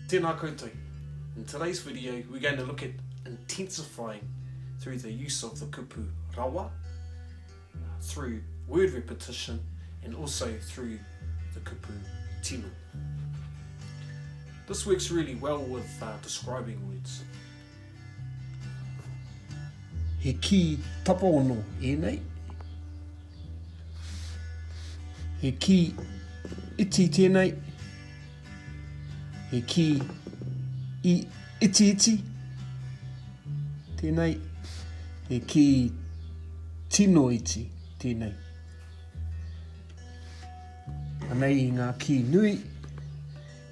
Tēnā koutou. In today's video we're going to look at intensifying through the use of the kupu rawa, through word repetition and also through the kupu tino. This works really well with uh, describing words. He kī tapaono ēnei. He kī iti tēnei. He kī i itiiti tēnei. He kī tino iti tēnei. Anei i ngā kī nui.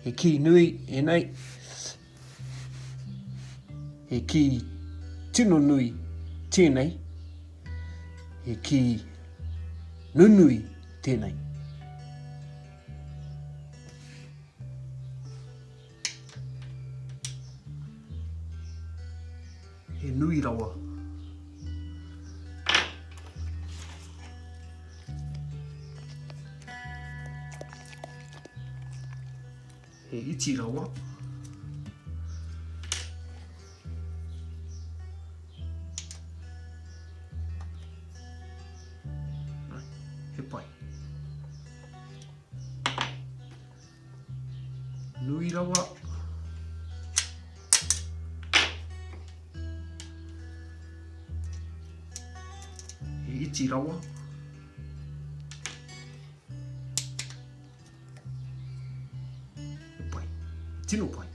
He kī nui ēnei. He kī tino nui tēnei. He kī nunui tēnei. He nui rawa. He iti rawa. He pai. Nui rawa. He iti rawa. He pai. He tino pai.